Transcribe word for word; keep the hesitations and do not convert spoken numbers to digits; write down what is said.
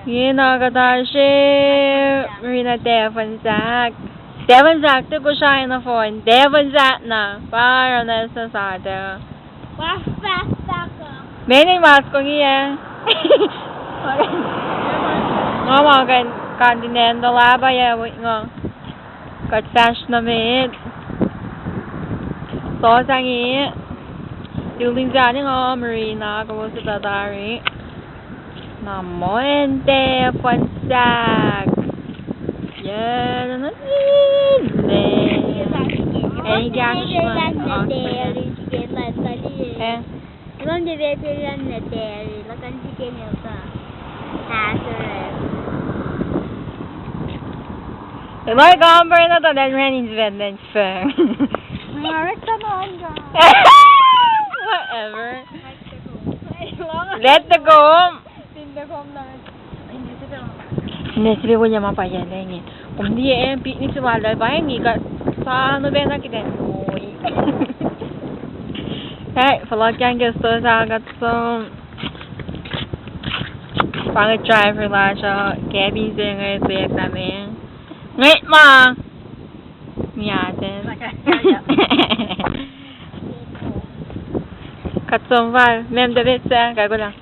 Inge na kuhtasrihk, Marina, Tafon Sahk. Tafon Sahk, tuh Kosrae nohfohn, Tafon Sahk na, pa oruh na sasuc. Wah, wah, wah, wah. Meac in mas kongi ah? Nga ma kuh in continental ah pa yac wik nga. Kuht fahsr nuh met. Sosangi. Building sani nga Marina, kowos etuh tari. Na moen Tafon Sahk. Yac, na, na, na, na. Ac kahsruh ma, ah, eh. Elan ke veteran na tari, lakan sike ne ka. Hazard. Elan compare na tuh Red Independence fan. Nga rekta na anga. Whatever. Let the go. Let the go. Nwe sifilpac ma pa yac lengin. Kom liye, eh, picnic se ma lal pa inge kuht sa no pacna kihtin koi. Ac, fohlohk ke store se kuht som. Pa inge driver lasr uh, cabin se inge, se na me. Ngwet ma. Miaten. Kuht som fal, mem David se, kakulang.